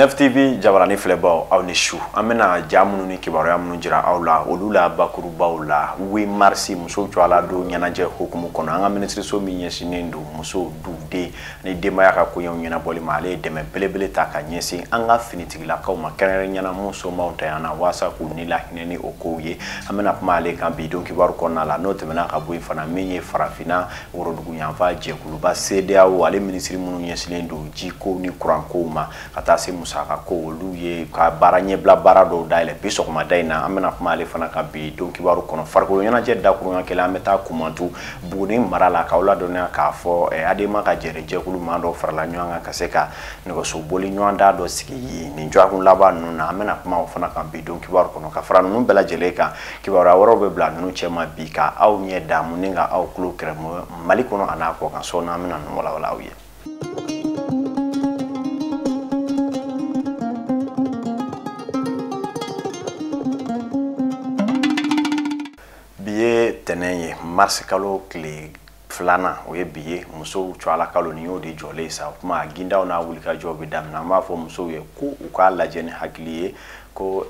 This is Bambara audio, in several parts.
9TV jabarani filɛbaw aw ni su an bɛna ja minnu ni kibaruya minnu jira aw la olu la bakurubaw la 8 mars musow cɔla don ɲɛnajɛ hukumu kɔnɔ an ka minisiriso min ɲɛsinnen don musow duden ni denbaya ka koɲɛw ɲɛnabɔli ma ale ye dɛmɛ belebele ta ka ɲɛsin an ka finitigilakaw ma kɛrɛnkɛrɛnnenya mun somaw tanyana waasa k'u ni lahinɛ ni o kow ye an bɛna kuma ale kan bi don kibaru kɔnɔna la n'o tɛmɛna ka bɔ yen fana min ye farafinna woroduguyanfan jɛkuluba CEDEAO ale minisiri minnu ɲɛsinnen don jiko ni kurankow ma ka taa se musaka ko olu ye ka baara ɲɛbila baara dɔw dayɛlɛ bi sɔgɔmada in na an bɛna kuma ale fana kan bi don kibaru kɔnɔ farikolo ɲɛnajɛ dakurunya kelen an bɛ taa Kumantu Buguni mara la k'aw ladɔnniya k'a fɔ ADEMA ka jɛrɛjɛkulu maa dɔw farala ɲɔgɔn kan ka se ka nɛgɛsoboli ɲɔgɔndan dɔ sigi yen nin dɔgɔkun laban ninnu na an bɛna kuma o fana kan bi don kibaru kɔnɔ ka fara ninnu bɛɛ lajɛlen kan kibaruya wɛrɛw bɛ bila ninnu cɛma bi ka aw ɲɛ damu ni ka aw tulo kɛrɛmu Mali kɔnɔ a n'a kɔ kan sɔɔni an bɛna ninnu walawala aw ye. Bi ye tɛnɛn ye mars kalo tile filanan o ye bi ye musow cɔla kalo nin y'o de jɔlen sa o kuma gindaw n'a wulikajɔw bɛ daminɛ an b'a fɔ musow ye ko u k'a lajɛ ni hakili ye ko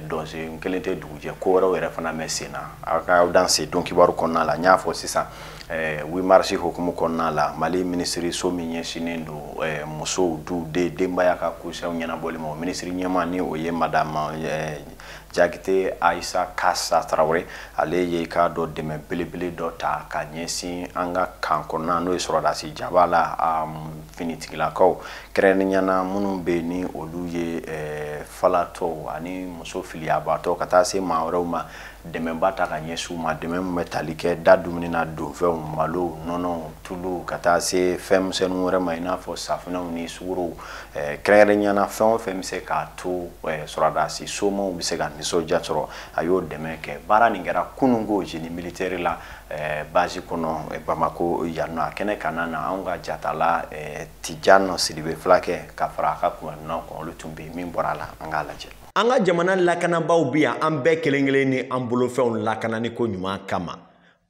dɔnsen kelen tɛ dugujɛ ko wɛrɛw yɛrɛ fana bɛ sen na aw ka aw danse don kibaru kɔnɔna la n y'a fɔ sisan 8 mars hukumu kɔnɔna la Mali minisiriso min ɲɛsinnen don musow du denbaya ka kosaw ɲɛnabɔli ma o minisiri ɲɛmaa ni o ye madame Jakite Ayisa Kasa Tarawele ale ye k'a dɔ dɛmɛ belebele dɔ ta ka ɲɛsin an ka kan kɔnɔna n'o ye sɔrɔdasi jaba la finitigilakaw kɛrɛnkɛrɛnnenya na minnu bɛ yen ni olu ye falatɔw ani muso filiyabaatɔ ka taa se maa wɛrɛw ma dɛmɛba ta ka ɲɛsin u ma dɛmɛ min bɛ tali kɛ da dumuni na donfɛnw malo nɔnɔ tulu ka taa se fɛn misɛnnin wɛrɛ ma i n'a fɔ safunɛw ni sukorow kɛrɛnkɛrɛnnenya na fɛn o fɛn bɛ se k'a to sɔrɔdasi somaw bɛ se ka nisɔndiya sɔrɔ a y'o dɛmɛ kɛ baara nin kɛra kununko génie militaire la base kɔnɔ Bamako yan nɔ a kɛnɛ kan na anw ka jatala Tijani Sidibe Fulakɛ ka fara a ka kunnafonnaw kan olu tun bɛ yen min bɔra a la an k'a lajɛ. An ka jamana lakanabaaw bɛ yan an bɛɛ kelen kelen ni an bolofɛnw lakanani ko ɲuman kama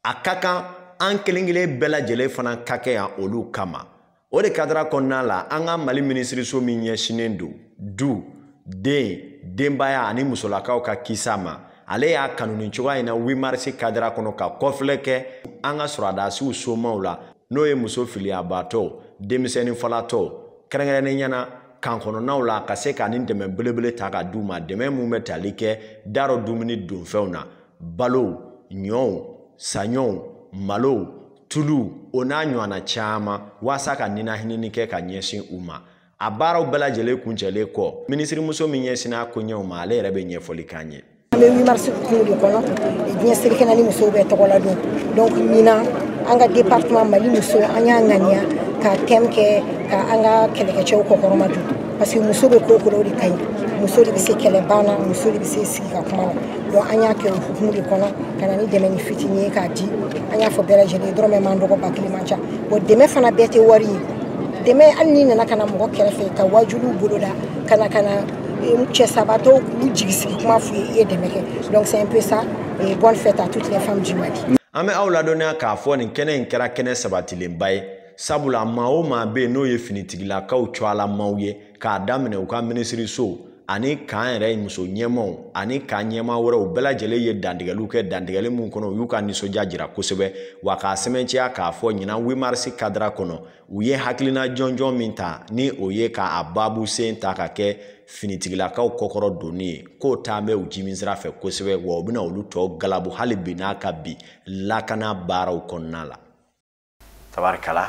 a ka kan an kelen kelen bɛɛ lajɛlen fana ka kɛ yan olu kama o de kadara kɔnɔna la an ka Mali minisiriso min ɲɛsinnen don du den denbaya ani musolakaw ka kisa ma ale y'a kanu nin cogoya in na 8 mars kadara kɔnɔ ka kɔfilɛ kɛ an ka sɔrɔdasiw somaw la n'o ye muso filiyabaatɔw denmisɛnnin falatɔw kɛrɛnkɛrɛnnenya na kan kɔnɔnaw la ka se ka nin dɛmɛ belebele ta ka d'u ma dɛmɛ mun bɛ tali kɛ darɔ dumuni donfɛnw na balow ɲɔw saɲɔw malow tulu o n'a ɲɔgɔnna caman waasa ka ninahinini kɛ ka ɲɛsin u ma a baaraw bɛɛ lajɛlen kuncɛlen kɔ minisirimuso min ɲɛsinna koɲɛw ma ale yɛrɛ bɛ ɲɛfɔli k'an ye. An bɛ 8 mars hukumu de kɔnɔ diɲɛ seleke naani musow bɛɛ tɔgɔ la don donc ɲinan an ka département Mali muso an y'a ŋaniya ka thème kɛ ka an ka kɛlɛkɛcɛw kɔkɔrɔma don parce que muso bɛ ko o de ka ɲi muso de bɛ se kɛlɛ banna muso de bɛ se sigi ka kuma la donc an y'a kɛ o hukumu de kɔnɔ ka na ni dɛmɛ ni fitinin ye k'a di an y'a fɔ bɛɛ lajɛlen ye dɔrɔmɛ man dɔgɔ ba kelen man ca bon dɛmɛ fana bɛɛ tɛ wari ye dɛmɛ hali n'i nana ka na mɔgɔ kɛrɛfɛ ka wajuliw boloda ka na cɛ sabatɔw k'u jigi sigi kuma f'u ye i ye dɛmɛ kɛ donc c'est un peu ça et bonne fête à toutes les femmes du Mali. An bɛ aw ladɔnniya k'a fɔ nin kɛnɛ in kɛra kɛnɛ sabatilenba ye sabula maa o maa bɛ yen n'o ye finitigilakaw cɔlamaw ye k'a daminɛ u ka minisiriso ani kan yɛrɛ muso ɲɛmaaw ani kan ɲɛmaa wɛrɛw bɛɛ lajɛlen ye dantigɛliw kɛ dantigɛli mun kɔnɔ u y'u ka nisɔndiya jira kosɛbɛ wa k'a sɛmɛntiya k'a fɔ ɲinan 8 mars kadara kɔnɔ u ye hakilina jɔnjɔn min ta ni o ye k'a baabu sen ta ka kɛ finitigilakaw kɔkɔrɔ donni ye k'o taa bɛ u jimi sira fɛ kosɛbɛ wa u bɛna olu tɔ galabu hali bi n'a ka bi lakana baaraw kɔnɔna la. Tabarikala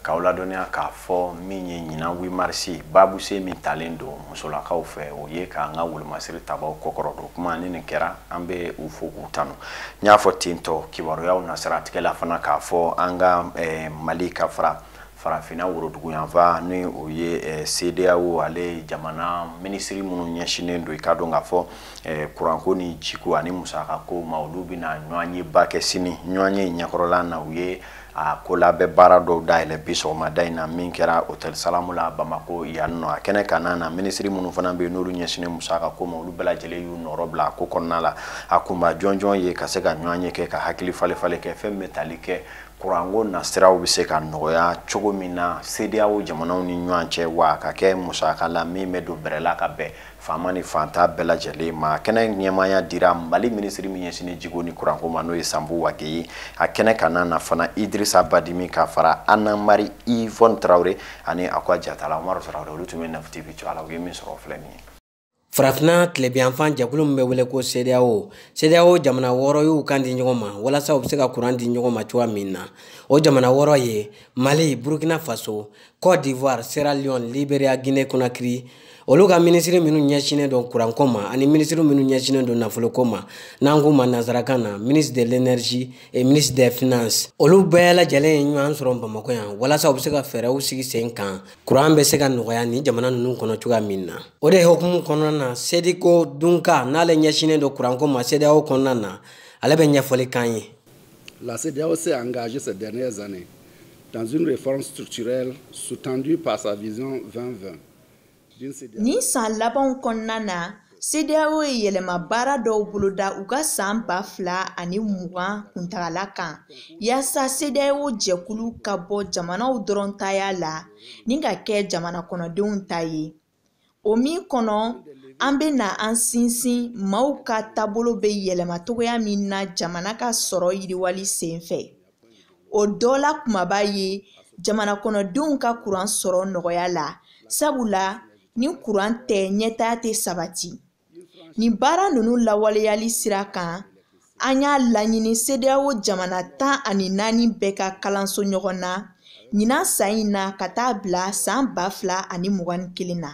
k'aw ladɔnniya k'a fɔ min ye ɲinan 8 mars baabuse min talen don musolakaw fɛ o ye k'an ka wolomasiri tabaw kɔkɔrɔ don kuma ni nin kɛra an bɛ u fo k'u tanu n y'a fɔ ten tɔ kibaruyaw nasiratigɛ la fana k'a fɔ an ka Mali ka fara farafinna woroduguyanfan ni o ye CEDEAO ale jamana minisiri minnu ɲɛsinnen don i ka dɔn k'a fɔ kuranko ni jiko ani musakako ma olu bɛna ɲɔgɔnyeba kɛ sini ɲɔgɔnye ɲɛkɔrɔla na u ye a ko labɛn baara dɔw dayɛlɛ bi sɔgɔmada in na min kɛra hôtel Salamu la Bamako yan nɔ a kɛnɛ kan na minisiri minnu fana bɛ yen n'olu ɲɛsinnen musakako ma olu bɛɛ lajɛlen y'u nɔrɔ bila a ko kɔnɔna la a kunba jɔnjɔn ye ka se ka ɲɔgɔnye kɛ ka hakili falen falen kɛ fɛn min bɛ tali kɛ Kuranko nasiraw bɛ se ka nɔgɔya cogo min na CEDEAO jamanaw ni ɲɔgɔn cɛ, wa ka kɛ musaka la min bɛ don bɛrɛ la ka bɛn faama ni fantan bɛɛ lajɛlen ma. Kɛnɛ ɲɛmaaya dira Mali minisiri min ɲɛsinnen jiko ni kuranko ma, n'o ye Sanbu Wage ye. A kɛnɛ kana na fana Idrissa Badimi ka fara Anna Marie Yvonne Traoré ani a ka jatala Umaru Traoré, olu tun bɛ Naf TV cogoya la. U ye min sɔrɔ filɛ nin ye. Farafinna tilebiyanfan jɛkulu min bɛ wele ko CEDEAO, CEDEAO jamana 6 y'u kan di ɲɔgɔn ma walasa u bɛ se ka kuran di ɲɔgɔn ma cogoya min na. O jamana 6 ye Mali, Burkina Faso, Côte d'Ivoire, Sierra Leone, Libéria, Guinée Conakry. Olu ka minisiri minnu ɲɛsinnen don kuranko ma ani minisiri minnu ɲɛsinnen don nafoloko ma, n'an k'u ma nansarakan na ministre de l'énergie et ministre des finances, olu bɛɛ lajɛlen ye ɲɔgɔn sɔrɔ Bamakɔ yan walasa u bɛ se ka fɛɛrɛw sigi sen kan kuran bɛ se ka nɔgɔya nin jamana ninnu kɔnɔ cogoya min na. O de hukumu kɔnɔna na, Sediko Dunka, n'ale ɲɛsinnen don kuranko ma CEDEAO kɔnɔna na, ale bɛ ɲɛfɔli k'an ye. La CEDEAO s'est engagée ces dernières années dans une réforme structurelle sous-tendue par sa vision 2020. Nin san labanw kɔnɔna na, CEDEAO ye yɛlɛma baara dɔw boloda u ka san 2020 kuntagala kan yaasa CEDEAO jɛkulu ka bɔ jamanaw dɔrɔn taya la ni ka kɛ jamana kɔnɔdenw ta ye. O min kɔnɔ, an bɛna an sinsin maaw ka taabolo bɛ yɛlɛma cogoya min na jamana ka sɔrɔ yiriwali senfɛ. O dɔ la kumaba ye jamana kɔnɔdenw ka kuran sɔrɔ nɔgɔya la, sabula ni kuran tɛ ɲɛtaa tɛ sabati. Nin baara ninnu lawaleyali sira kan, an y'a laɲini CEDEAO jamana 14 bɛɛ ka kalanso ɲɔgɔn na ɲinan san in na ka taa bila san 2021 na.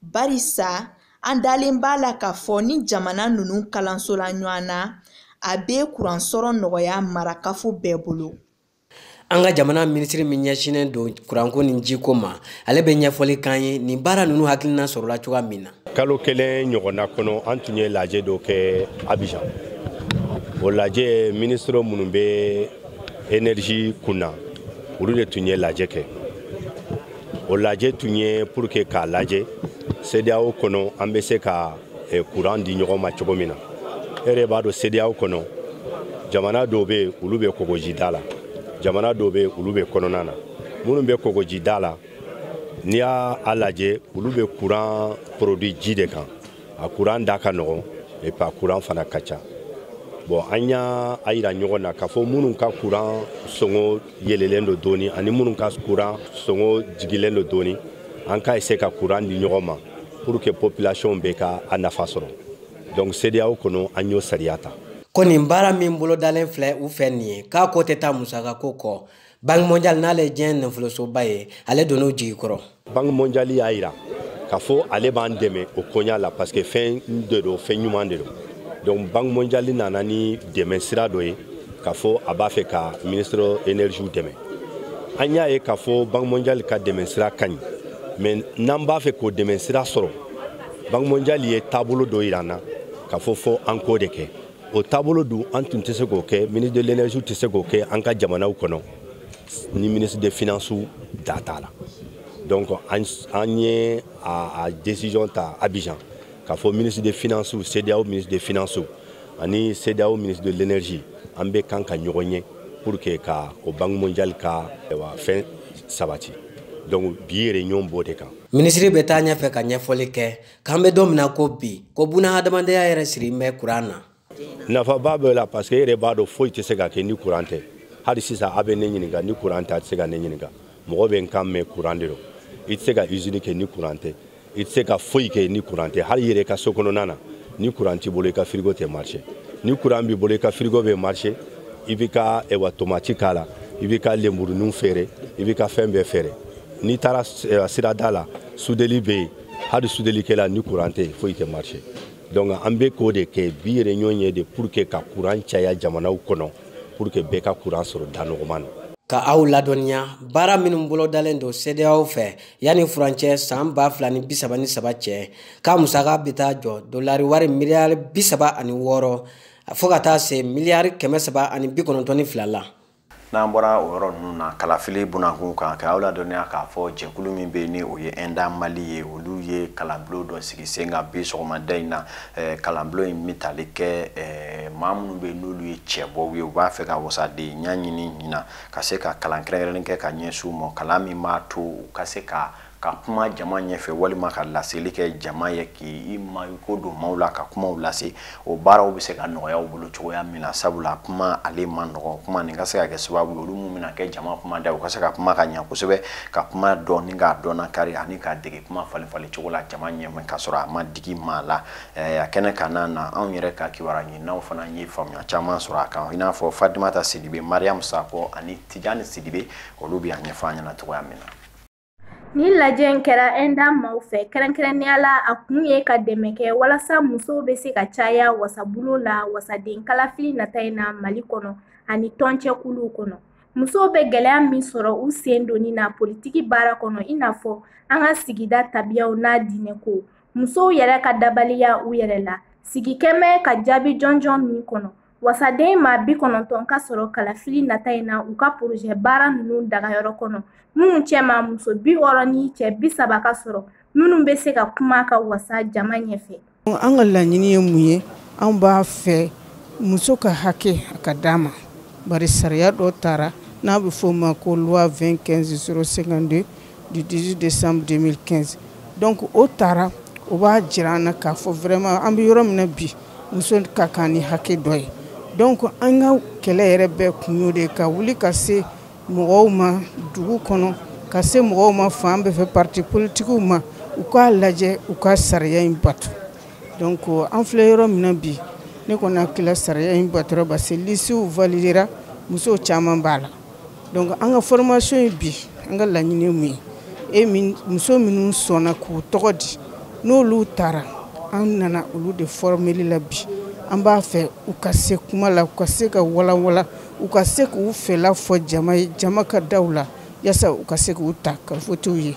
Barisa an dalen b'a la k'a fɔ ni jamana ninnu kalansola ɲɔgɔn na, a bɛ kuran sɔrɔ nɔgɔya marakafo bɛɛ bolo. An ka jamana minisiri min ɲɛsinnen don kuranko ni jiko ma, ale bɛ ɲɛfɔli k'an ye nin baara ninnu hakilina sɔrɔla cogoya min na. Kalo kelen ɲɔgɔnna kɔnɔ, an tun ye lajɛ dɔ kɛ Abidjan. O lajɛ, minisiri minnu bɛ énergie kunna, olu de tun ye lajɛ kɛ. O lajɛ tun ye pour que k'a lajɛ CEDEAO kɔnɔ an bɛ se ka kuran di ɲɔgɔn ma cogo min na. E yɛrɛ b'a dɔn CEDEAO kɔnɔ jamana dɔw bɛ yen, olu bɛ kɔgɔjida la, jamana dɔw bɛ yen, olu bɛ kɔnɔna na. Minnu bɛ kɔgɔjida la, n'i y'a lajɛ, olu bɛ kuran produit ji de kan. A kuran da ka nɔgɔn et puis a kuran fana ka ca. Bon, an y'a yira ɲɔgɔn na k'a fɔ minnu ka kuran sɔngɔ yɛlɛlen don dɔɔni ani minnu ka kuran sɔngɔ jigilen don dɔɔni, an ka essayer ka kuran di ɲɔgɔn ma pour que population bɛ ka a nafa sɔrɔ. Donc CEDEAO kɔnɔ, an y'o sariya ta. Ko nin baara min bolodalen filɛ u fɛ nin ye, k'a ko tɛ taa musaka ko kɔ. Banque mondiale, n'ale ye diɲɛ nafolosoba ye, ale donn'o jigi kɔrɔ. Banque mondiale y'a yira k'a fɔ ale b'an dɛmɛ o koɲa la, parce que fɛn de don, fɛn ɲuman de don. Donc Banque mondiale nana ni dɛmɛ sira dɔ ye k'a fɔ a b'a fɛ ka ministre énergie dɛmɛ. An y'a ye k'a fɔ Banque mondiale ka dɛmɛ sira ka ɲi, mais n'an b'a fɛ k'o dɛmɛ sira sɔrɔ, Banque mondiale ye taabolo dɔ yira an na k'a fɔ fo an k'o de kɛ. O taabolo dun, an tun tɛ se k'o kɛ, ministre de l'énergie tɛ se k'o kɛ an ka jamanaw kɔnɔ ni ministre des finances da t'a la. Donc an ye a décision ta Abidjan k'a fɔ ministre des finances, CEDEAO ministre des finances ani CEDEAO ministre de l'énergie, an bɛ kan ka ɲɔgɔn ye pour que ka o Banque mondiale ka fɛn sabati. Donc bi réunion b'o de kan. Minisiri bɛ taa ɲɛfɛ ka ɲɛfɔli kɛ k'an bɛ don min na ko bi, ko buna hadamadenya yɛrɛ siri bɛ kuran na. Nafaba b'o la, parce que e yɛrɛ b'a dɔn foyi tɛ se ka kɛ ni kuran tɛ. Hali sisan a bɛ ne ɲininka, ni kuran tɛ a tɛ se ka ne ɲininka. Mɔgɔ bɛ n kan mɛn, kuran de don. I tɛ se ka usine kɛ ni kuran tɛ, i tɛ se ka foyi kɛ ni kuran tɛ. Hali i yɛrɛ ka so kɔnɔna na, ni kuran t'i bolo, i ka frigo tɛ marcher. Ni kuran b'i bolo, i ka frigo bɛ marcher, i b'i ka tomati k'a la, i b'i ka lenburuninw feere, i b'i ka fɛn bɛɛ feere. N'i taara sirada la, sudeli bɛ yen, hali sudelikɛla, ni kuran tɛ yen, foyi tɛ marcher. Donc an bɛ k'o de kɛ bi réunion ye de pour que ka kuran caya jamanaw kɔnɔ, pour que bɛɛ ka kuran sɔrɔ da nɔgɔman na. Ka aw ladɔnniya baara minnu bolodalen don CEDEAO fɛ yanni furancɛ san 2033 cɛ, k'a musaka bɛ taa jɔ dolari wari miliyari 36 fo ka taa se miliyari 392 la. N'an bɔra o yɔrɔ ninnu na, kalafili bunakun kan, ka aw ladɔnniya k'a fɔ jɛkulu min bɛ yen ni o ye ENDA Mali ye, olu ye kalanbulon dɔ sigi sen kan bi sɔgɔmada in na. Kalanbulon in bɛ tali kɛ maa minnu bɛ yen n'olu ye cɛbɔw ye, u b'a fɛ ka wasadenya ɲini ɲina, ka se ka kalan kɛrɛnkɛrɛnnen kɛ ka ɲɛsin u ma, kalan min b'a to u ka se ka kuma jama ɲɛfɛ walima ka laseli kɛ jama ye, k'i ma ko don maaw la ka kumaw lase. O baaraw bɛ se ka nɔgɔya u bolo cogoya min na, sabula kuma ale ma nɔgɔn. Kuma nin ka se ka kɛ sababu ye, olu mun bɛna kɛ jama kuma da, u ka se ka kuma ka ɲɛ kosɛbɛ, ka kuma dɔn ni k'a dɔn kari, ani ka dege kuma falen falen cogo la jama ɲɛfɛ, ka sɔrɔ a ma digi maa la. A kɛnɛ kan na, anw yɛrɛ ka kibaruya ɲininaw fana ye faamuya caman sɔrɔ a kan, i n'a fɔ Fatimata Sidibe, Mariam Sakɔ ani Tijani Sidibe, olu bɛ a ɲɛfɔ an ɲɛna cogoya min na. Ni lajɛ in kɛra ENDA maaw fɛ, kɛrɛnkɛrɛnnenya la, a kun ye ka dɛmɛ kɛ walasa musow bɛ se ka caya wasabulon la wasaden kalafili nata in na Mali kɔnɔ ani tɔncɛkuluw kɔnɔ. Musow bɛ gɛlɛya min sɔrɔ u sen donni na politiki baara kɔnɔ, i n'a fɔ an ka sigida tabiyaw n'a diinɛko, musow yɛrɛ ka dabaliya u yɛrɛ la, sigi kɛmɛ ka jaabi jɔnjɔn min kɔnɔ, wasaden maa 90 ka sɔrɔ kalafili nata in na u ka porozɛ baara ninnu dagayɔrɔ kɔnɔ, minnu cɛma muso 60 ni cɛ 30 ka sɔrɔ, minnu bɛ se ka kuma ka wasa jama ɲɛfɛ. An ka laɲini ye mun ye? An b'a fɛ muso ka hakɛ a ka d'a ma, bari sariya dɔ taara n'a bɛ f'o ma ko loi 2015 052 du 18 décembre 2015. Donc o taara, o b'a jira an na k'a fɔ vraiment an bɛ yɔrɔ min na bi, muso ka kan ni hakɛ dɔ ye. Donc an ka kɛlɛ yɛrɛ bɛɛ kun y'o de ye, ka wuli ka se mɔgɔw ma dugu kɔnɔ, ka se mɔgɔw ma fan bɛɛ fɛ, parti politikiw ma, u k'a lajɛ u ka sariya in bato. Donc an filɛ yɔrɔ min na bi, ne kɔni hakili la sariya in batora, parce que listew validera, musow caman b'a la. Donc an ka formation ye bi, an ka laɲini ye mun ye? E min muso minnu sɔnna k'u tɔgɔ di, n'olu taara, an nana olu de formeli la bi. An b'a fɛ u ka se kuma la, u ka se ka walawala, u ka se k'u fɛla fɔ jama ye, jama ka da u la, yaasa u ka se k'u ta ka votew ye.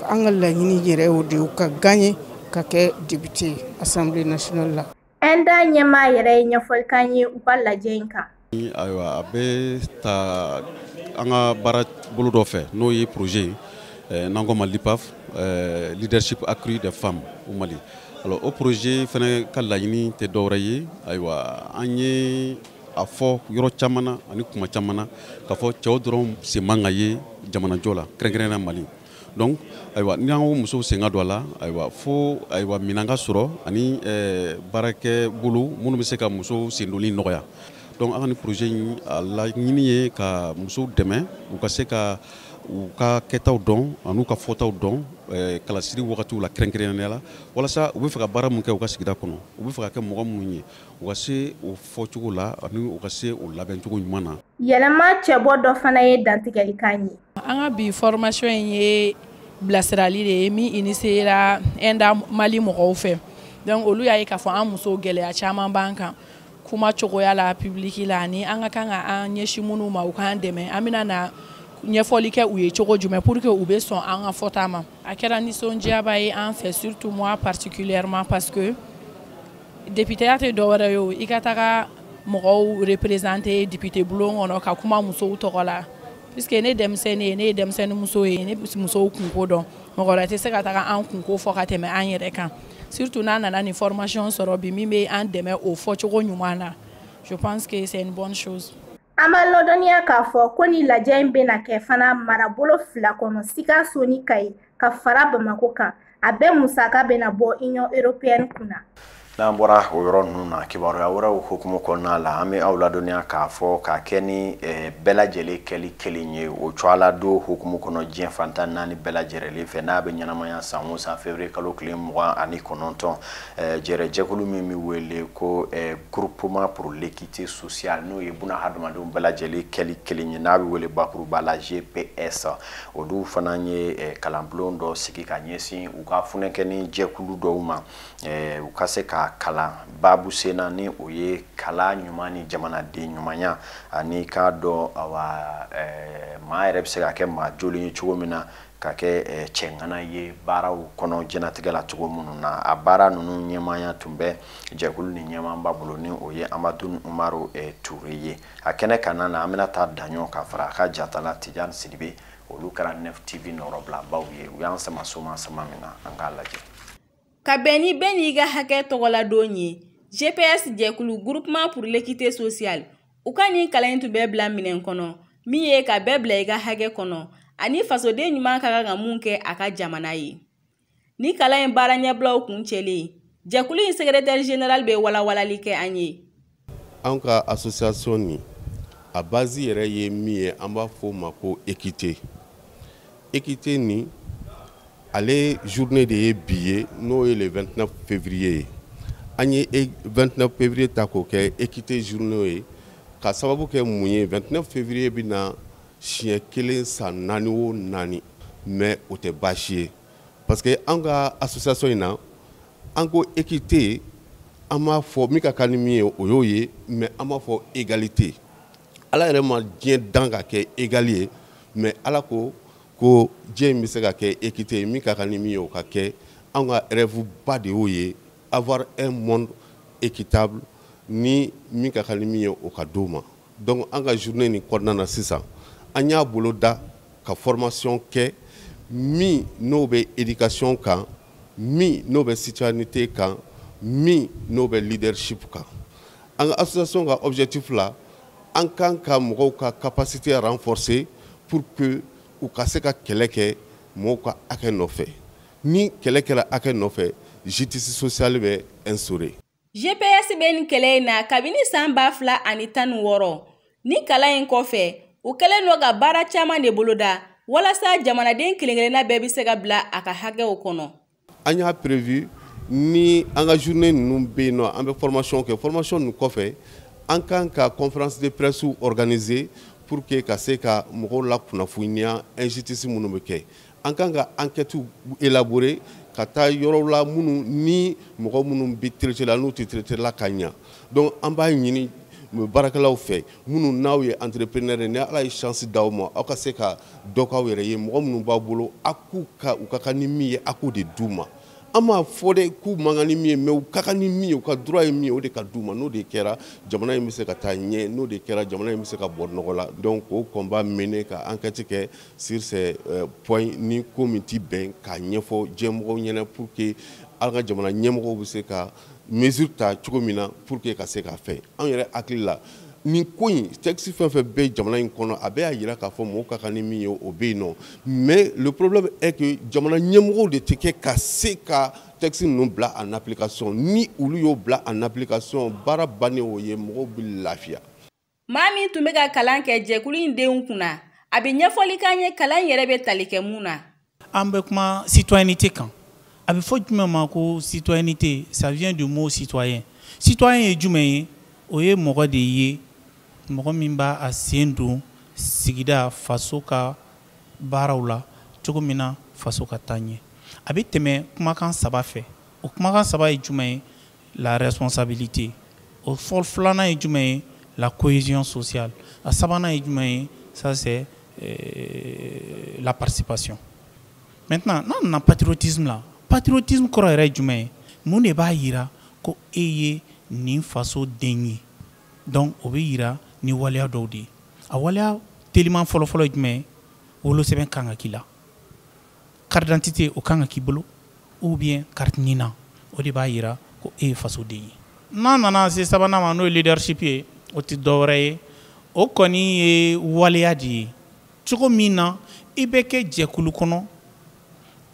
An ka laɲini yɛrɛ y'o de ye, u ka gagner ka kɛ député Assemblée nationale la. ENDA ɲɛmaa yɛrɛ ye ɲɛfɔli k'an ye u ka lajɛ in kan. Ayiwa, a bɛ ta an ka baara bolo dɔ fɛ, n'o ye projet ye n'an ko ma LIPAF, leadership accru des femmes au Mali. Alors o projet fana ka laɲini tɛ dɔwɛrɛ ye, ayiwa, an ye a fɔ yɔrɔ caman na ani kuma caman na k'a fɔ cɛw dɔrɔn sen man ka ye jamanajɔ la, kɛrɛnkɛrɛnnenya Mali. Donc ayiwa, ni an ko musow sen ka don a la, ayiwa, fo ayiwa minɛn ka sɔrɔ ani baarakɛ bolo minnu bɛ se ka musow sendonni nɔgɔya. Donc an ka nin projet in, a laɲini ye ka musow dɛmɛ u ka se ka u ka kɛtaw dɔn ani u ka fɔtaw dɔn kalasiri wagatiw la, kɛrɛnkɛrɛnnenya la, walasa u bɛ fɛ ka baara min kɛ u ka sigida kɔnɔ, u bɛ fɛ ka kɛ mɔgɔ minnu ye, u ka se o fɔcogo la ani u ka se o labɛncogo ɲuman na. Yɛlɛma cɛbɔ dɔ fana ye dantigɛlikan ye. An ka bi formation in ye bilasirali de ye min initiera ENDA Mali mɔgɔw fɛ. Donc olu y'a ye k'a fɔ an musow gɛlɛya caman b'an kan kuma cogoya la public la, ani an ka kan ka an ɲɛsin minnu ma u k'an dɛmɛ, an bɛna na ɲɛfɔli kɛ u ye cogo jumɛn pour que u bɛ sɔn an ka fɔta ma. A kɛra nisɔndiyaba ye an fɛ, surtout moi particulièrement, parce que députéya tɛ dɔwɛrɛ ye o, i ka taga mɔgɔw représenter député bulon kɔnɔ ka kuma musow tɔgɔ la, puisque ne denmisɛnnin ye, ne ye denmisɛnnin muso ye, ne musow kunko dɔn, mɔgɔ wɛrɛ tɛ se ka taga an kunko fɔ ka tɛmɛ an yɛrɛ kan, surtout n'a nana nin formation sɔrɔ bi min bɛ an dɛmɛ o fɔcogo ɲuman na. Je pense que c'est une bonne chose. An b'a ladɔnniya k'a fɔ ko ni lajɛ in bɛna kɛ fana marabolo 2 kɔnɔ, Sikaso ni Kayi, ka fara Bamakɔ kan. A bɛɛ musaka bɛna bɔ Union européenne kunna. N'an bɔra o yɔrɔ ninnu na, kibaruya wɛrɛw hukumu kɔnɔna la, an bɛ aw ladɔnniya k'a fɔ k'a kɛ ni bɛɛ lajɛlen kɛli kelen ye o cogoya don hukumu kɔnɔ diɲɛ fantan 4 bɛɛ lajɛlen fɛ, n'a bɛ ɲɛnamaya san o san février kalo tile 29, jɛrɛjɛkulu min bɛ wele ko groupement pour l'équité sociale, n'o ye buna hadamadenw bɛɛ lajɛlen kɛli kelen ye, n'a bɛ wele bakuruba la GPS, olu fana ye kalanbulon dɔ sigi ka ɲɛsin u ka funɛkɛni jɛkulu dɔw ma, u ka se ka kalan baabu sen na, ni o ye kalan ɲuman ni jamanaden ɲumanya, ani k'a dɔn awa maa yɛrɛ bɛ se ka kɛ maa jolen ye cogo min na. ka kɛ cɛŋana ye baaraw kɔnɔ diɲɛnatigɛ la cogo minnu na. A baara ninnu ɲɛmaaya tun bɛ jɛkulu ni ɲɛmaaba bolo, ni o ye Amadu Umaru Ture ye. A kɛnɛ kana na, an bɛna taa daɲɔ ka fara a ka jatala Tijani Sidibe, olu kɛra Nef TV nɔrɔbilabaw ye. U y'an sama soma sama min na, an k'a lajɛ. Ka bɛn ni bɛɛ n'i ka hakɛ tɔgɔladon ye, GPS jɛkulu, Groupement pour l'équité sociale, u ka nin kalan in tun bɛ bila minɛn kɔnɔ min ye ka bɛɛ bila i ka hakɛ kɔnɔ ani fasoden ɲuman ka kan ka mun kɛ a ka jamana ye. Ni kalan in baara ɲɛbilaw kun cɛlen, jɛkulu in secrétaire général bɛ walawalali kɛ an ye. An ka association nin, a base yɛrɛ ye min ye, an b'a fɔ o ma ko équité. Équité nin, ale journée de ye bi ye, n'o ye le 29 février ye. An ye 29 février ta k'o kɛ équité journée ye ka sababu kɛ mun ye? 29 février bɛ na siɲɛ kelen san 4 o 4, mais o tɛ baasi ye, parce que an ka association in na, an ko équité, an m'a fɔ min ka kan ni min ye, o y'o ye, mais an b'a fɔ égalité. Ala yɛrɛ ma diɲɛ dan ka kɛ égal ye, mais Ala ko ko diɲɛ in bɛ se ka kɛ équité ye, min ka kan ni min ye, o ka kɛ. An ka rêve ba de y'o ye, avoir un monde équitable, ni min ka kan ni min ye, o ka d'o ma. Donc an ka journée nin kɔnɔna na sisan, an y'a bolo da ka formation kɛ min n'o bɛ éducation kan, min n'o bɛ citoyenneté kan, min n'o bɛ leadership kan. An ka association ka objectif la, an kan ka mɔgɔw ka capacité renforcer pour que u ka se ka kɛlɛ kɛ mɔgɔw ka hakɛ nɔfɛ. Ni kɛlɛ kɛra hakɛ nɔfɛ, justice sociale bɛ instaurer. GPS bɛ nin kɛlɛ in na kabini san 2016. Ni kalan in kɔfɛ, u kɛlen don ka baara caman de boloda walasa jamanaden kelen-kelenna bɛɛ bɛ se ka bila a ka hakɛw kɔnɔ. An y'a prévu ni an ka journée ninnu bɛ yen nɔ, an bɛ formation kɛ. Formation ninnu kɔfɛ, an kan ka conférence de presse organiser pour que ka se ka mɔgɔw lakunnafoniya injustice minnu bɛ kɛ. An kan ka enquête élaborer ka taa yɔrɔw la minnu ni mɔgɔ minnu bɛ traité la, n'u tɛ traité la ka ɲa. Donc an b'a ɲini baarakɛlaw fɛ, minnu n'aw ye entrepreneur ye, ni Ala ye chance d'aw ma, aw ka se ka dɔ k'aw yɛrɛ ye. Mɔgɔ minnu b'aw bolo, a k'u ka u ka kan ni min ye, a k'o de d'u ma. An m'a fɔ dɛ k'u man kan ni min ye, mais u ka kan ni min ye, u ka droit ye min ye, o de ka d'u ma. N'o de kɛra, jamana in bɛ se ka taa ɲɛ. N'o de kɛra, jamana in bɛ se ka bɔ nɔgɔ la. Donc o combat mener ka enquête kɛ sur ces points, ni ko min ti bɛn, k'a ɲɛfɔ diɲɛmɔgɔw ɲɛna pour que an ka jamana ɲɛmɔgɔw bɛ se ka mesure ta cogo min na pour que ka se k'a fɛ. Anw yɛrɛ hakili la, nin ko in, texte fɛn fɛn bɛ jamana in kɔnɔ, a bɛɛ y'a jira k'a fɔ mɔgɔw ka kan ni min ye, o bɛ yen nɔ, mais le problème est que jamana ɲɛmɔgɔw de tɛ kɛ ka se ka texte ninnu bila en application. Ni olu y'o bila en application, baara bannen o ye, mɔgɔw bɛ lafiya. Maa min tun bɛ ka kalan kɛ jɛkulu in denw kunna, a bɛ ɲɛfɔli k'an ye kalan in yɛrɛ bɛ tali kɛ mun na. An bɛ kuma citoyenneté kan. A bɛ fɔ jumɛn ma ko citoyenneté? Ça vient du mot citoyen. Citoyen ye jumɛn ye? O ye mɔgɔ de ye, mɔgɔ min b'a a sen don sigida, faso ka baaraw la cogo min na faso ka taa ɲɛ. A bɛ tɛmɛ kumakan saba fɛ. O kumakan saba ye jumɛn ye? La responsabilité. O fɔlɔ filanan ye jumɛn ye? La cohésion sociale. A sabanan ye jumɛn ye? Ça, c'est la participation. Maintenant, n'an nana patriotisme la, patriotisme kɔrɔ yɛrɛ ye jumɛn ye? Mun de b'a yira ko e ye nin faso den ye? Donc o bɛ yira ni waleya dɔw de ye. A waleya teliman fɔlɔfɔlɔ ye jumɛn ye? Wolosɛbɛn kan ka k'i la, carte d'identité, o kan ka k'i bolo, ou bien carte NINA. O de b'a yira ko e ye fasoden ye. N'an nana se sabanan ma, n'o ye leadership ye, o tɛ dɔwɛrɛ ye, o kɔni ye waleya de ye, cogo min na i bɛ kɛ jɛkulu kɔnɔ,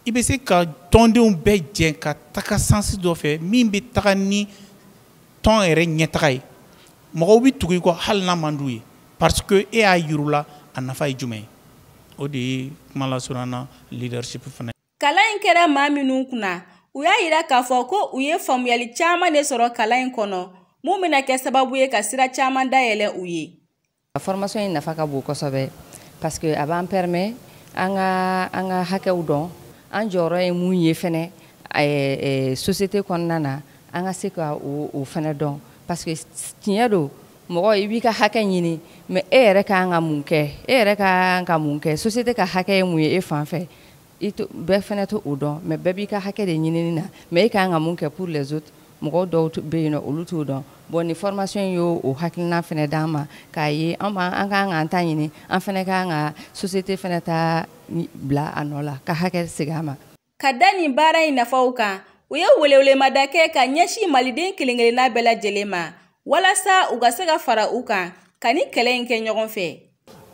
i bɛ se ka tɔndenw bɛɛ jɛ ka taga sens dɔ fɛ min bɛ taga ni tɔn yɛrɛ ɲɛtaga ye. Mɔgɔw bɛ tugu i kɔ hali n'a man d'u ye, parce que e y'a yir'u la a nafa ye jumɛn ye. O de ye kuma lasurunya na leadership fana. Kalan in kɛra maa minnu kunna, u y'a yira k'a fɔ ko u ye faamuyali caman de sɔrɔ kalan in kɔnɔ, mun bɛna kɛ sababu ye ka sira caman dayɛlɛ u ye. Formation in nafa ka bon kosɛbɛ, parce que a b'an permet an ka hakɛw dɔn, an jɔyɔrɔ ye mun ye fɛnɛ société kɔnɔna na, an ka se ka o fɛnɛ dɔn, parce que tiɲɛ don, mɔgɔ i b'i ka hakɛ ɲini, mais e yɛrɛ ka kan ka mun kɛ? E yɛrɛ ka kan ka mun kɛ? Société ka hakɛ ye mun ye e fan fɛ? I bɛɛ fɛnɛ to o dɔn, mais bɛɛ b'i ka hakɛ de ɲinini na, mais e kan ka mun kɛ pour les autres, mɔgɔw dɔw bɛ yen nɔ, olu t'o dɔn. Bon, ni formation in y'o o hakilina fɛnɛ d'an ma k'a ye an b'an an kan k'an ta ɲini, an fɛnɛ kan ka société fɛnɛ ta bila a nɔ la ka hakɛ segin a ma. Ka da nin baara in nafaw kan, u ye welewelemada kɛ ka ɲɛsin maliden kelen-kelenna bɛɛ lajɛlen ma walasa u ka se ka fara u kan ka ni kɛlɛ in kɛ ɲɔgɔn fɛ.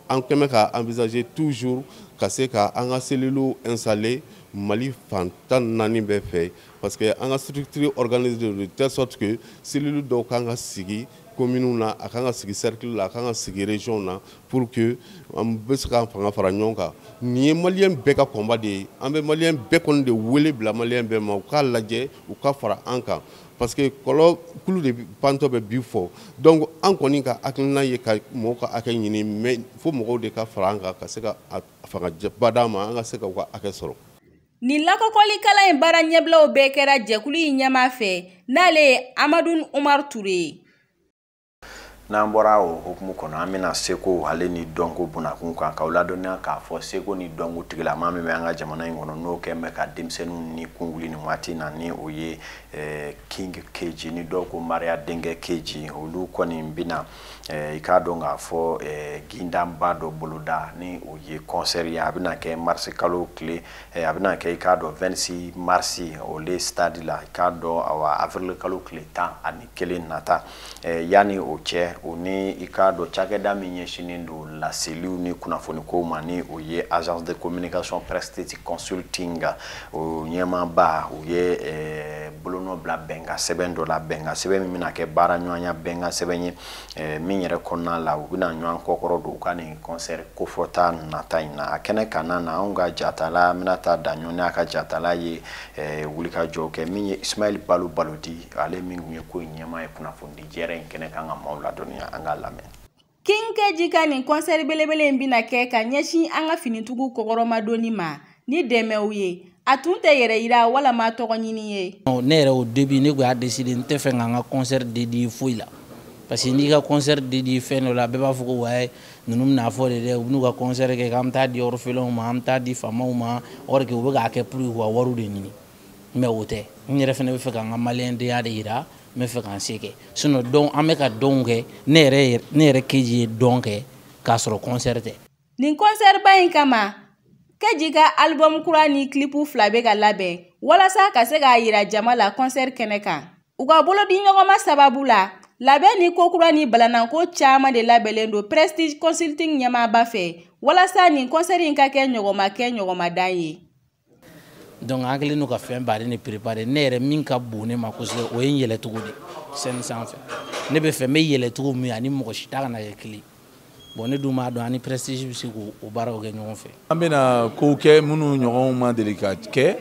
An kɛmɛ ka envisager toujours ka se ka an ka cellules installer Mali fan 14 bɛɛ fɛ, parce que an ka structure organisée de telle sorte que cellule dɔw kan ka sigi commune na, a kan ka sigi cercle la, a kan ka sigi région na, pour que an bɛ se k'an fanga fara ɲɔgɔn kan. Nin ye malien bɛɛ ka combat de ye. An bɛ malien bɛɛ kɔni de wele bila malien bɛɛ ma, u k'a lajɛ, u ka fara an kan, parce que kɔlɔ kulu de pantɔ bɛ bi fɔ. Donc an kɔni ka hakilina ye ka mɔgɔw ka hakɛ ɲini, mais fo mɔgɔw de ka fara an kan ka se ka fangaba d'an ma, an ka se ka u ka hakɛ sɔrɔ. Nin lakɔkɔlikala in baara ɲɛbilaw bɛɛ kɛra jɛkulu in ɲɛmaa fɛ, n'ale ye Amadu Umaru Ture ye. N'an bɔra o hukumu kɔnɔ, an bɛna seko ale ni dɔnko bunakun kan k'aw ladɔnniya k'a fɔ seko ni dɔnko tigilama min bɛ an ka jamana in kɔnɔ, n'o kɛn bɛ ka denmisɛnninw ni kun wuli nin waati in na, ni o ye King KJ, ni dɔw ko Maria denkɛ KJ. Olu kɔni bɛna i k'a dɔn k'a fɔ gindanba dɔ boloda, ni o ye concert ye. A bɛna kɛ mars kalo tile, a bɛna kɛ i k'a dɔn 26 mars o le stade la, i k'a dɔn awa avril kalo tile 11 nata. Yanni o cɛ, o ni i k'a dɔn cakɛda min ɲɛsinnen don laseliw ni kunnafonikow ma, ni o ye agence de communication Prestige Consulting, o ɲɛmaaba, o ye bolonɔ bila bɛnkan sɛbɛn dɔ la, bɛnkan sɛbɛn min bɛna kɛ baara ɲɔgɔnya bɛnkan sɛbɛn ye, min yɛrɛ kɔnɔna la u bɛna ɲɔgɔn kɔkɔrɔ don u ka nin concert kofɔta nata in na. A kɛnɛ kanna na, anw ka jatala Aminata Daɲɔ n'a ka jatala ye wulikajɔ kɛ, min ye Ismaël Balo Balodi, ale min tun ye ko in ɲɛmaa ye kunnafoni jɛrɛ in kɛnɛ kan ka maaw ladɔnniya. An k'a lamɛn. King KJ ka nin concert belebele in bɛna kɛ ka ɲɛsin an ka finitigiw kɔkɔrɔmadonni ma ni dɛmɛw ye. A tun tɛ yɛrɛ yira walama tɔgɔ ɲini ye. Ne yɛrɛ, au début, ne kun y'a décidé n tɛ fɛ k'an ka concert dédié foyi la, parce que n'i ka concert dédié fɛn dɔ la, bɛɛ b'a fɔ ko wayi, ninnu bɛna fɔ de dɛ, u bɛn'u ka concert kɛ k'an bɛ taa di orphelins ma, an bɛ taa di faamaw ma, or que u bɛ k'a kɛ pour k'u ka wariw de ɲini. Mais o tɛ, n yɛrɛ fana bɛ fɛ k'an ka maliyɛndenya de yira, n bɛ fɛ k'an se kɛ. Sinon dɔn an bɛ ka dɔnw kɛ, ne yɛrɛ KJ ye dɔn kɛ k'a sɔrɔ concert tɛ. Nin concert ba in kama, KJ ka album kura ni clip 2 bɛ ka labɛn walasa ka se k'a yira jama la concert kɛnɛ kan. U ka bolodi ɲɔgɔnma sababu la, labɛn ni ko kura ni balananko caman de labɛnlen don Prestige Consulting ɲɛmaaba fɛ walasa nin concert in ka kɛ ɲɔgɔnma kɛ ɲɔgɔnma ye. Donc an kɛlen don ka fɛn baden de préparer. Ne yɛrɛ min ka bon ne ma kosɛbɛ, o ye n yɛlɛcogo de scène sanfɛ. Ne bɛ fɛ n bɛ yɛlɛcogo min ani mɔgɔ si ta kana kɛ kelen. Bon, ne dun b'a dɔn ani Prestige bɛ se k'o baaraw kɛ ɲɔgɔn fɛ. An bɛna kow kɛ minnu ɲɔgɔnw ma deli ka kɛ,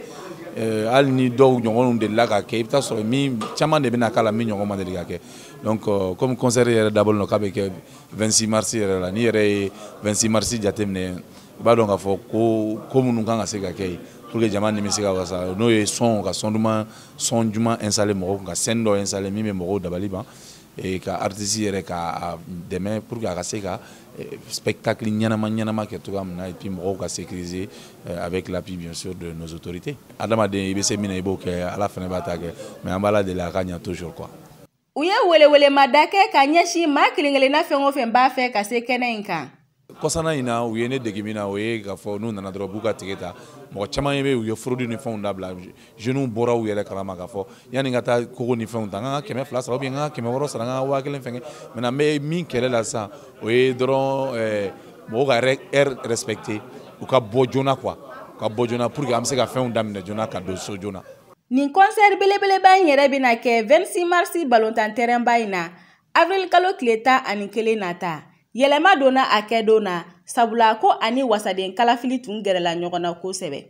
hali ni dɔw ɲɔgɔnw delila ka kɛ, i bɛ taa sɔrɔ min caman de bɛna k'a la min ɲɔgɔn ma deli ka kɛ. Donc comme concert yɛrɛ dabɔlen don k'a bɛ kɛ 26 mars yɛrɛ la, n'i yɛrɛ ye 26 mars jateminɛ, i b'a dɔn k'a fɔ ko minnu kan ka se ka kɛ yen pour que jama nimisi ka wasa, n'o ye son ka son duman, son duman installer mɔgɔw kun, ka scène dɔ installer min bɛ mɔgɔw dabali ban, et ka artiste yɛrɛ ka dɛmɛ pour que a ka se ka spectacle ɲɛnama ɲɛnama kɛ cogoya min na, et puis mɔgɔw ka sécuriser avec l'appui bien sûr de nos autorités. Adamaden, i bɛ se min na, i b'o kɛ, Ala fana b'a ta kɛ, mais an b'a la deli a ka ɲɛ toujours quoi. U ye welewelemada kɛ ka ɲɛsin maa kelen kelenna fɛn o fɛn b'a fɛ ka se kɛnɛ in kan. Kɔsana in na, u ye ne dege min na, o ye k'a fɔ n'u nana dɔrɔn, u b'u ka tige ta. Mɔgɔ caman ye bɛ u ye fraude ni fɛnw dabila. Jeunes bɔra u yɛrɛ kalama k'a fɔ yanni n ka taa kogo ni fɛnw ta, n ka 200 sara ou bien n ka 600 sara, n ka 1000 fɛngɛ. Maintenant n bɛ min kɛlɛ la sisan, o ye dɔrɔn mɔgɔw ka heure respecter, u ka bɔ joona quoi, u ka bɔ joona pour que an bɛ se ka fɛnw daminɛ joona ka don so joona. Nin concert belebeleba in yɛrɛ bɛna kɛ 26 mars balontan terrain ba in na, avril kalo tile 11 nata. Yɛlɛma donna a kɛdon na, sabula ko ani wasaden kalafili tun gɛrɛla ɲɔgɔn na kosɛbɛ.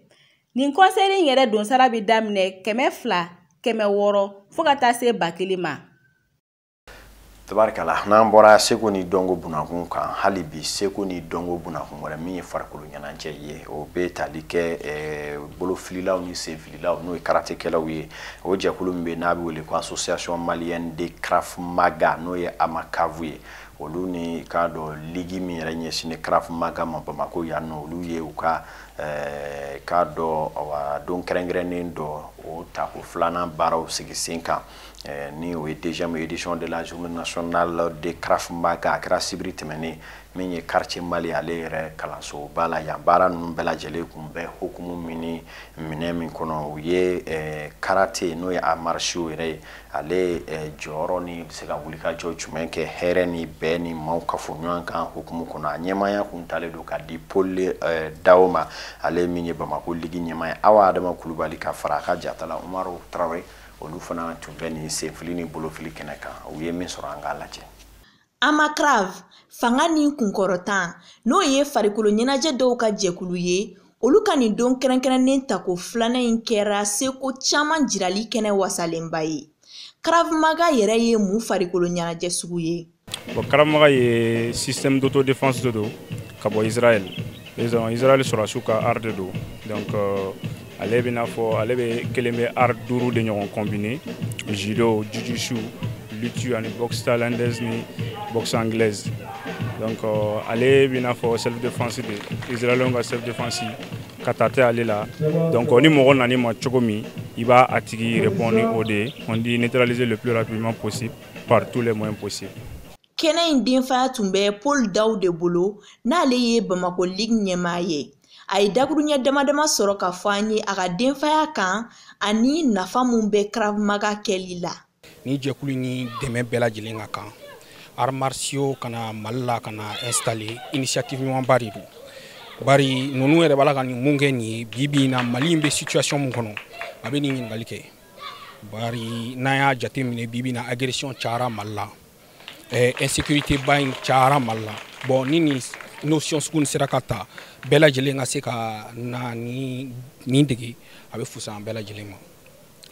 Nin concert in yɛrɛ donsara bɛ daminɛ 200, 600 fo ka taa se 1000 ma. Tabarikala, n'an bɔra seko ni dɔnko bunakun kan, hali bi seko ni dɔnko bunakun wɛrɛ min ye farikolo ɲɛnajɛ ye, o bɛ tali kɛ bolofililaw ni senfililaw, n'o ye karatekɛlaw ye. O jɛkulu min bɛ n'a bɛ wele ko Association malienne de Krav Maga, n'o ye AMAKAV ye. Olu ni k'a dɔn ligue min yɛrɛ ɲɛsinnen Krav Maga ma Bamakɔ yan nɔ, olu ye u ka k'a dɔn awa don kɛrɛnkɛrɛnnen dɔ o tako filanan baaraw sigi sen kan, ni o ye deuxième édition de la journée nationale de Krav Maga. A kɛra sibiri tɛmɛnen min ye quartier Mali ale yɛrɛ kalansoba la yan. Baara ninnu bɛɛ lajɛlen kun bɛ hukumu min ni minɛn min kɔnɔ, o ye karate n'o ye arts martiaux yɛrɛ ye, ale jɔyɔrɔ ni bɛ se ka wulikajɔ jumɛn kɛ hɛrɛ ni bɛn ni maaw kafo ɲɔgɔn kan hukumu kɔnɔ. A ɲɛmaaya kun talen don ka di Paul Dawo ma, ale min ye Bamakɔ ligue ɲɛmaa ye. Awa Adama Kulubali ka fara a ka jatala Umaru Tarawele, olu fana tun bɛ nin senfili ni bolofili kɛnɛ kan. U ye min sɔrɔ, an k'a lajɛ. Amakrav, fanga ni kunkɔrɔtan, n'o ye farikolo ɲɛnajɛ dɔw ka jɛkulu ye, olu ka nin don kɛrɛnkɛrɛnnen tako filanan in kɛra seko caman jirali kɛnɛ wasalenba ye. Krav Maga yɛrɛ ye mun farikolo ɲɛnajɛ sugu ye? Bon, Krav Maga ye système d'autodéfense de don ka bɔ Israël. Israël sɔrɔdasiw ka art de don. Donc ale bɛ n'a fɔ ale bɛ kelen bɛ art duuru de ɲɔgɔn combiné: judo, jujutsu, lutte ani boxe thaïlandaise ni boxe anglaise. Donc ale bɛ n'a fɔ self défense de, Israéliens ka self défense ka taa tɛ ale la. Donc ni mɔgɔ nan'i ma cogo min, i b'a a tigi répondre ni o de ye. On dit neutraliser le plus rapidement possible par tous les moyens possibles. Kɛnɛ in denfaya tun bɛ Paul Daw de bolo, n'ale ye Bamakɔ ligue ɲɛmaa ye. A ye dakuruɲɛ dama dama sɔrɔ ka fɔ an ye a ka denfaya kan ani nafa mun bɛ Krav Maga kɛli la. Ni jɛkulu ni dɛmɛ bɛɛ lajɛlen ka kan, arts martiaux kana Mali la ka na installer, initiative ɲumanba de don, bari ninnu yɛrɛ b'a la ka nin mun kɛ nin ye bi bi in na. Mali in bɛ situation mun kɔnɔ, a bɛ nin ɲininkali kɛ, bari n'an y'a jateminɛ bi bi in na, agression cayara Mali la, insécurité ba in cayara Mali la. Bon, ni nin notion sugu nin sera ka ta, bɛɛ lajɛlen ka se ka na ni nin dege, a bɛ fisaya an bɛɛ lajɛlen ma.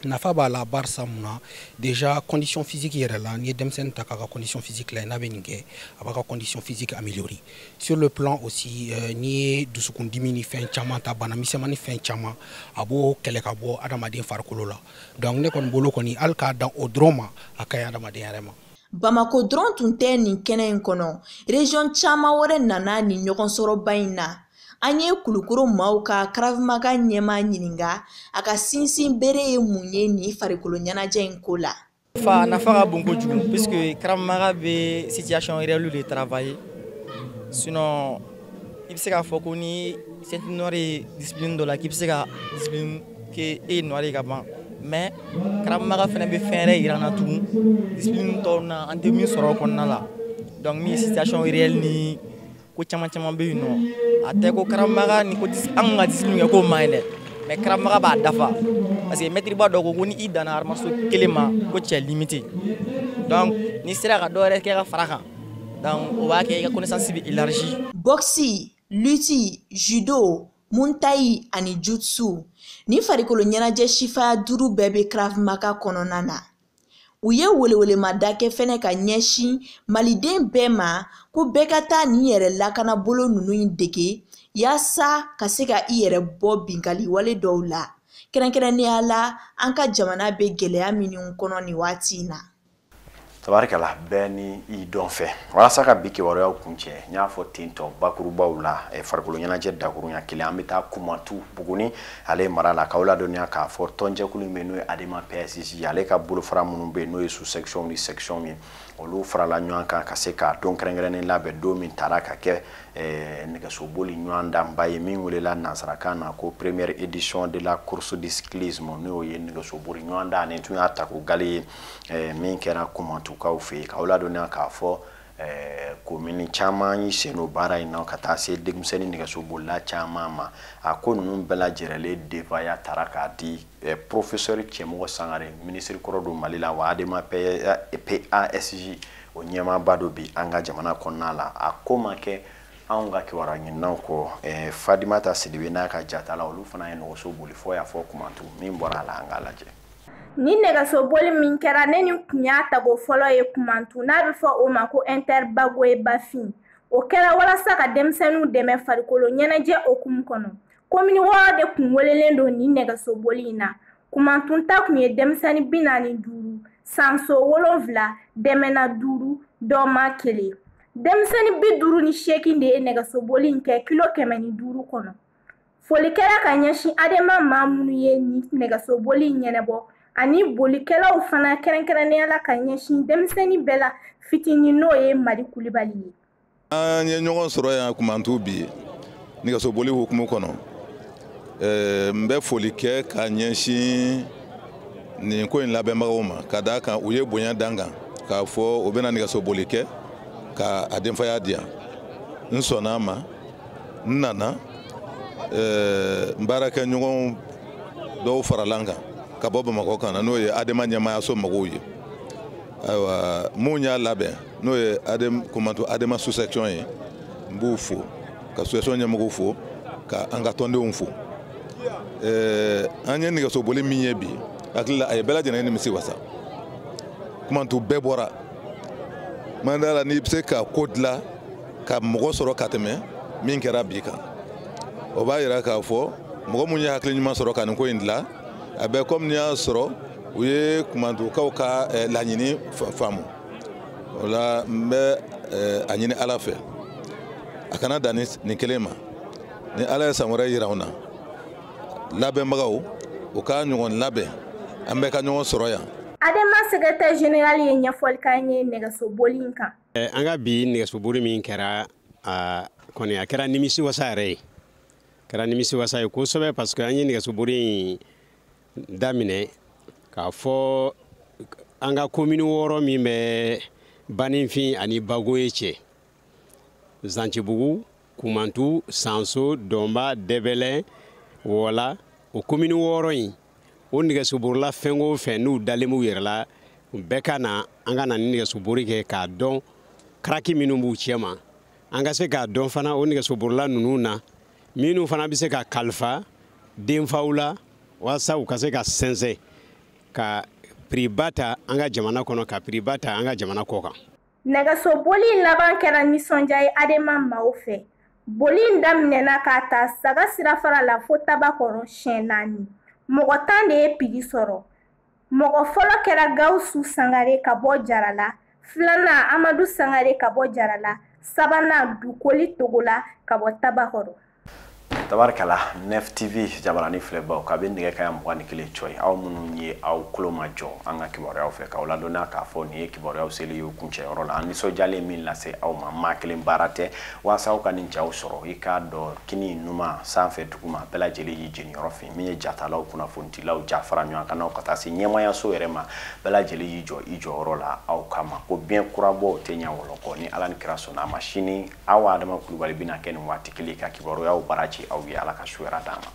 Nafa b'a la barisa mun na? Déjà, condition physique yɛrɛ la, n'i ye denmisɛnnin ta k'a ka condition physique la, n'a bɛ nin kɛ, a b'a ka condition physique améliorer. Sur le plan aussi, n'i ye dusukundimi ni fɛn caman ta, bana misɛnmanin fɛn caman, a b'o kɛlɛ ka bɔ adamaden farikolo la. Donc ne kɔni bolo kɔni, hali k'a dan o dɔrɔn ma, a ka ɲi adamaden yɛrɛ ma. Bamako dɔrɔn tun tɛ nin kɛnɛ in kɔnɔ, région caman wɛrɛ nana nin ɲɔgɔnsɔrɔba in na. An ye Kulukoro maaw ka Krav Maga ɲɛmaa ɲininka a ka sinsin bere ye mun ye nin farikolo ɲɛnajɛ in ko la. Fa nafa ka bon kojugu, puisque Krav Maga bɛ situation réelle de travailler. Sinon i bɛ se k'a fɔ ko ni ceinture noire ye discipline dɔ la, k'i bɛ se ka discipline kɛ e ye noire ye ka ban, mais Krav Maga fana bɛ fɛn wɛrɛ yira an na tugun discipline tɔw na an tɛ min sɔrɔ o kɔnɔna la. Donc min ye situation réelle ni ko caman caman bɛ yen nɔ, a tɛ ko Krav Maga ni ko an ka discipline kɛ k'o man ɲi dɛ, mais Krav Maga b'a dafa, parce que maître ba dɔ ko ko ni i danna arts martiaux kelen ma, ko tu es limité. Donc n'i sera ka dɔ wɛrɛ kɛ ka fara kan, donc o b'a kɛ i ka connaissance bɛ élargie. Boxe, lutte, judo, muay thai ani jutsu, ni farikolo ɲɛnajɛ sifaya duuru bɛɛ bɛ Krav Maga kɔnɔna na. U ye welewelemada kɛ fɛnɛ ka ɲɛsin maliden bɛɛ ma ko bɛɛ ka taa nin yɛrɛ lakanabolo ninnu in dege yaasa ka se ka i yɛrɛ bɔ binkaliwale dɔw la, kɛrɛnkɛrɛnnenya la an ka jamana bɛ gɛlɛya minnu kɔnɔ nin waati in na. Tabarikala, bɛɛ ni i dɔn fɛ. Walasa ka bi kibaruyaw kuncɛ, n y'a fɔ ten tɔ bakurubaw la, farikolo ɲɛnajɛ dakurunya kelen, an bɛ taa Kumatu Buguni ale mara la k'aw ladɔnniya k'a fɔ tɔnjɛkulu min bɛ n'o ye Adema PSJ, ale ka bolofara minnu bɛ yen n'o ye sous section ni section ye, olu farala ɲɔgɔn kan ka se ka don kɛrɛnkɛrɛnnen labɛn, don min taara ka kɛ nɛgɛsoboli ɲɔgɔndanba ye min welela nansarakan na ko première édition de la course de cyclisme, n'o ye nɛgɛsoboli ɲɔgɔndan nin tun y'a tako gale ye min kɛra Kumatukaw fɛ yen. K'aw ladɔnniya k'a fɔ komini caman y'i sen don baara in na ka taa se denmisɛnnin nɛgɛsobolila caman ma. A ko ninnu bɛɛ lajɛlen denbaya taara k'a di professeur Cɛmɔgɔ Sangare, minisiri kɔrɔ don Mali la wa Adema PASJ o ɲɛmaaba dɔ bi an ka jamana kɔnɔna la. A ko ma kɛ anw ka kibaruya ɲininaw kɔ, Fadimata Sidibe n'a ka jata la, olu fana ye nɛgɛso boli fɔ y'a fɔ Kumantu min bɔra a la, an k'a lajɛ. Ni nɛgɛsoboli min kɛra ne ni kun y'a tago fɔlɔ ye Kumantu, n'a bɛ fɔ o ma ko Interbagoye Bafin, o kɛra walasa ka denmisɛnninw dɛmɛ farikolo ɲɛnajɛ hokumu kɔnɔ. Komini 6 de kun welelen don nin nɛgɛsoboli in na. Kumantu ta kun ye denmisɛnnin 45, Sanso 7, Dɛmɛna 5, Dɔma 1. Denmisɛnnin 58 de ye nɛgɛsoboli in kɛ kilo 105 kɔnɔ. Foli kɛra ka ɲɛsin ADEMA maa minnu ye nin nɛgɛsoboli in ɲɛnabɔ ani bolikɛlaw fana, kɛrɛnkɛrɛnnenya la ka ɲɛsin denmisɛnnin bɛɛ la fitinin, n'o ye Mali Kulibali ye. An ye ɲɔgɔn sɔrɔ yan Kumantu bi nɛgɛsoboli hukumu kɔnɔ. N bɛ foli kɛ ka ɲɛsin nin ko in labɛnbagaw ma, ka d'a kan u ye bonya dan kan k'a fɔ u bɛna nɛgɛsoboli kɛ ka a denfaya di yan. N sɔnna a ma, n nana, n baarakɛɲɔgɔn dɔw farala n kan ka bɔ Bamakɔ ka na, n'o ye ADEMA ɲɛmaayaso mɔgɔw ye. Ayiwa, mun y'a labɛn, n'o ye Kumantu ADEMA sous section ye, n b'u fo, ka sous section ɲɛmɔgɔw fo, ka an ka tɔndenw fo. An ye nɛgɛsoboli min ye bi, hakili la a ye bɛɛ lajɛlen nimisi wasa. Kumantu bɛɛ bɔra man da la. N'i bɛ se ka ko dilan ka mɔgɔ sɔrɔ ka tɛmɛ min kɛra bi kan, o b'a yira k'a fɔ mɔgɔ mun ye hakili ɲuman sɔrɔ ka nin ko in dilan, a bɛ komi n'i y'a sɔrɔ u ye Kumantukaw ka laɲini faamu. O la, n bɛ a ɲini Ala fɛ, a kana dan nin kelen ma. Ni Ala ye san wɛrɛ yira anw na, labɛnbagaw u ka ɲɔgɔn labɛn, an bɛɛ ka ɲɔgɔn sɔrɔ yan. ADEMA secrétaire général ye ɲɛfɔli k'an ye nɛgɛsoboli in kan. An ka bi nɛgɛsoboli min kɛra, a kɔni a kɛra nimisi wasa yɛrɛ ye, kɛra nimisi wasa ye kosɛbɛ, parce que an ye nɛgɛsoboli in daminɛ k'a fɔ an ka komini 6 min bɛ Baninfin ani Bagoye cɛ, Zancibugu, Kumantu, Sanso, Dɔnba, Dɛbɛlɛ, Wɔla, o komini 6 in, o nɛgɛsoborila fɛn o fɛn n'u dalen b'u yɛrɛ la, u bɛɛ ka na, an ka na ni nɛgɛsobori kɛ k'a dɔn karaki minnu b'u cɛ ma, an ka se k'a dɔn fana o nɛgɛsoborila ninnu na minnu fana bɛ se ka kalifa denfaw la, walasa u ka se ka sɛnsɛn ka prix ba ta an ka jamana kɔnɔ, ka prix ba ta an ka jamana kɔ kan. Nɛgɛsoboli in laban kɛra nisɔndiya ye ADEMA maaw fɛ. Boli in daminɛna k'a ta Saga sirafara la fo Tabakɔrɔ siɲɛ 4. Mɔgɔ 10 de ye prix sɔrɔ. Mɔgɔ fɔlɔ kɛra Gawusu Sangare ka bɔ Jarala, filanan Amadu Sangare ka bɔ Jarala, sabanan Dukoli Togola ka bɔ Tabakɔrɔ. Tabarikala, Nef TV jabarani filɛbaw, kabi nɛgɛ kaɲa 21 cɔyi, aw minnu ye aw tulo ma jɔ an ka kibaruyaw fɛ, k'aw ladɔnniya k'a fɔ nin ye kibaruyaw seli ye kuncɛyɔrɔ la. An nisɔndiyalen min lase aw ma, maa kelen baara tɛ. Walasa aw ka nin jaw sɔrɔ, i k'a dɔn kini numan sanfɛ duguma bɛɛ lajɛlen y'i jeniyɔrɔ fin. Min ye jatalaw, kunnafonidilaw, ja fara ɲɔgɔn kan n'aw ka taa se ɲɛmayaso yɛrɛ ma, bɛɛ lajɛlen y'i jɔ i jɔyɔrɔ la aw kama ko biɲɛ kurabɔw tɛ ɲɛ wɔlɔ kɔ. Ni Ala ni kira sɔnna a ma, sini aw Adama Kulubali bɛna kɛ nin waati kelen ka kibaruyaw bara ci aw ye. Ala ka su hɛrɛ d'an ma.